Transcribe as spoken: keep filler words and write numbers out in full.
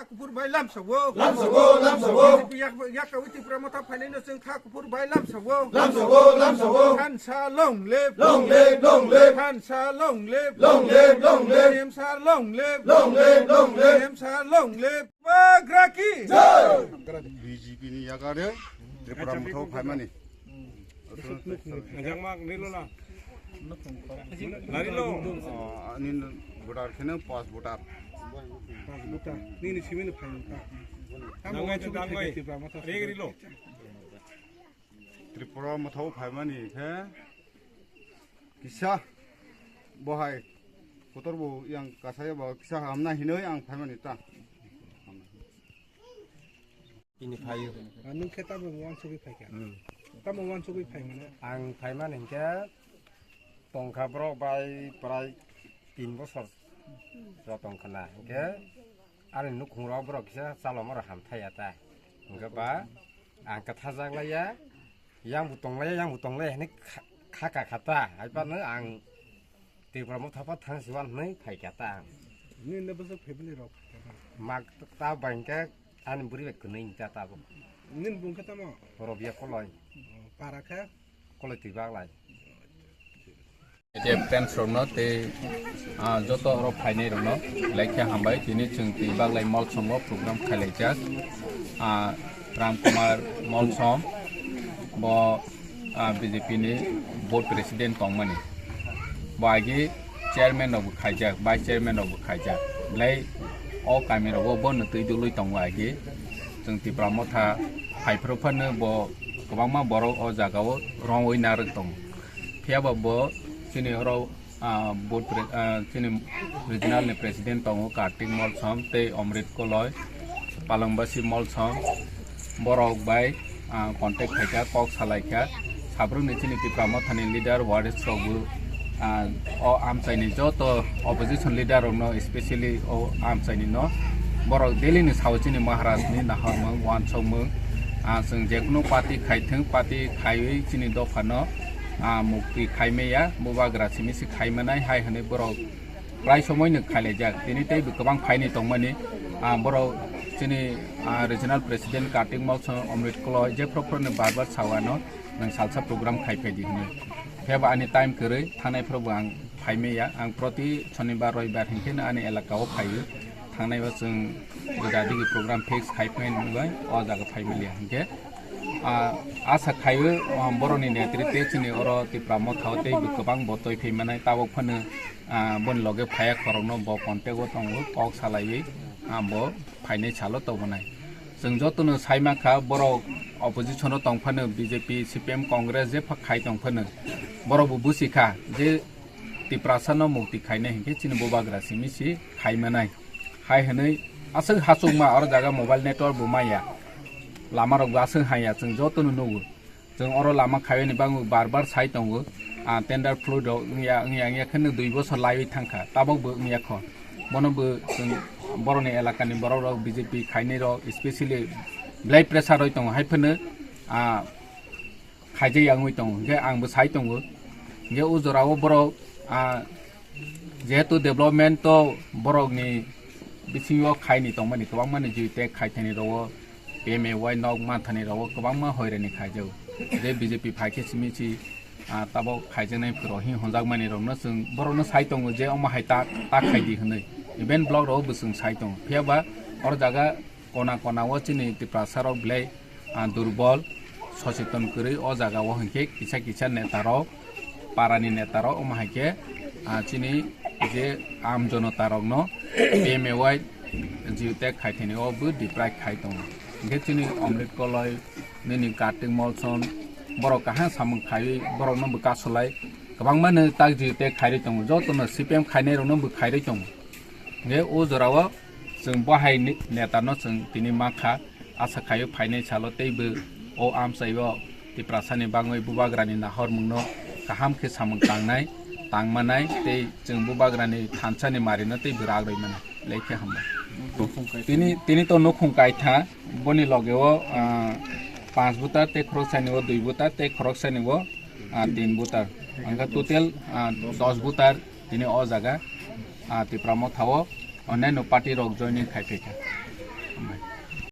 Kuphur bai lamsago. Lamsago, lamsago. B J P yak, yak kawi Tipra Motha phainaino chwng kha kuphur bai lamsago. Lamsago, lamsago. Thansa long live. Long live, long live. Thansa long live. Long live, long live. T M sir long live. Long live, long live. T M sir long live. Bubagra ki jai. B J P ni yagare Tripura Motha phaimani. Ajak mak nilo na. Nari lo. Oh, ani voter kheno pas voter. Pas voter. Nini simi ni phai ta. Dangai to dangai. Reg rilo. Tripura Motha phaimani khe kisa bohai kotor bo yang kasaya bo kisa hamna hinoi ang phaimani ta. Ini phaio. Ah, nwng khe tamo wansugwi phaikha? Hmm. Tamo wansugwi phaimano? Ang phaimani hinkhe tongkha borok bai prai tin bosor rok tongkha na. Hinkhe ani nukhungrok borok kisa chalomorok hamthai ya ta. Hinkhe ba ang kwthajak laiya, yang bo tonglaiya, yang bo tonglaiya hinwi kha-, khaka kha ta. Haiphano ang Tipra Motha pha thang siwan hwnwi phaikha ta ang. Nini bwswk family rok? Mak ta bai hinkhe ani bwrwi bai kwnwi ta tabuk. Nini bung khe tamo? Robia Koloi. Oh, para khe? Koloi twi baglai. Media friends rokno tei, ah, joto oro phainai rokno belai khe hambai. Tini chwng twi baglai Molsom o program khailaijak. Ah, Ram Kumar Molsom bo ah, B J P ni board president tongmani. Bo agi chairman rok bo khaijak, vice chairman rok bo khaijak. Belai o kami rogo bo no twi dului tongo agi. Chwng Tipra Motha phaiphru phano bo kwbangma borok o jaga o rongwi narwk tongo. Phiya ba bo chini oro ah, board pre-, ah, chini regional ni president tongo Kartik Molsom tei Omrit Koloi, Palangbasi Molsom, borok bai, ah, contact khaikha, kok salaikha, sabrumni chini Tipra Mothani leader, warriors rokbo, ah, o amchaini joto opposition leader rokno, specially o amchaini no borok daily ni sao chini Maharaj ni nahormung, wansokmung, ah, chwng jekunu party khaithwng, party khaiwi chini dophano, ah, mukti khaimaya, bubagra simi si khaimanai hai hwnwi borok prai somoino khailaijak. Tini teibo kwbang phaini tongmani, ah, borok chini, ah, regional president Kartik Molsom, Omrit Koloi, jephru phru no bar bar sawano nwng salsa program khai phaidi hwnwi. Phiyaba ani time kwrwi, thangnai phuru bo ang phaimaya. Ang proti Shonibar, Roibar hinkhe no ani elaka o phaio. Thangnai o chwng juda digi program fix khai phai nungbai o jaga phai maliya hinkhe, ah, asa khaio, ah, boroni netritwe chini oro Tipra Motha o teibo kwbang bo toi phai manai tabuk phano, ah, boni loge phaiya khorokno bo contact o tongo kok salaiwi, ah, bo phainai salo tobonai. Chwng jotono sai mankha borok opposition o tong phano B J P, C P M, Congress jepha khai tong phano borok bo busi kha je Tiprasa no mukti khainai hinkhe chini bubagra simi si khai manai. Hai hwnwi aswk hachukma oro jaga mobile network bo maya. Lama rok bo aswk haya chwng joto no nugo. Chwng oro lama khaiyani bagwi bar bar sai tongo. Ah, tender fluid rok wngya, wngya, wngya khe no dui bosor laiwi thangkha. Tabok bo wngya kho. Bono bo chwng borokni elakani borok rok B J P khainai rok specially belai pressure roi tongo. Hai phano, ah, khaijak ya wngwi tongo, hinkhe ang bo sai tongo. Hinkhe o jora o borok, ah, jehetu development to borok ni bisingo khaini tongmani kwbangma ni jui tek khaithani rogo, P M A Y nok manthani rogo kwbangma hoirani khaijago. Je B J P phaikhe simi si, ah, tabok khaijaknai phuro hin honjakmani rokno chwng borokno sai tongo je omo hai ta, ta khaidi hwnwi. Even block rogo bo chwng sai tongo. Phiya ba oro jaga kona kona o chini Tiprasa rok belai, ah, durbol, socheton kwrwi o jaga o hinkhe kisa kisa neta rok, para ni neta rok omo hai khe, ah, chini je aam jonota rokno P M A Y jio tek khaithani o bo deprive khai tongo. Hinkhe chini Omrit Koloi, nini Kartik Molsom, borok kaham samung khaiwi borokno bo kasolai kwbangma no tak jio tek khairwi tongo, jotono C P M khainai rokno bo khairwi tongo. Hinkhe o jora o chwng bo hai ni-, neta no chwng tini mankha, asa khaio phainai salo teibo o amchai o Tiprasa ni bagwi bubagra ni nahormung no kaham khe samung tangnai, tangmanai tei chwng bubagra ni thansa ni mari no teibo rak rwi mano. Lekhe hambai. Tini, tini to nukhung kaitha, boni loge o, ah, panch butar tei khoroksa ni o dui butar tei khoroksa ni o, ah, tin butar. Angkha total, ah, dos butar tini o jaga, ah, Tipra Motha o onyaino party rok joining khai phaikha.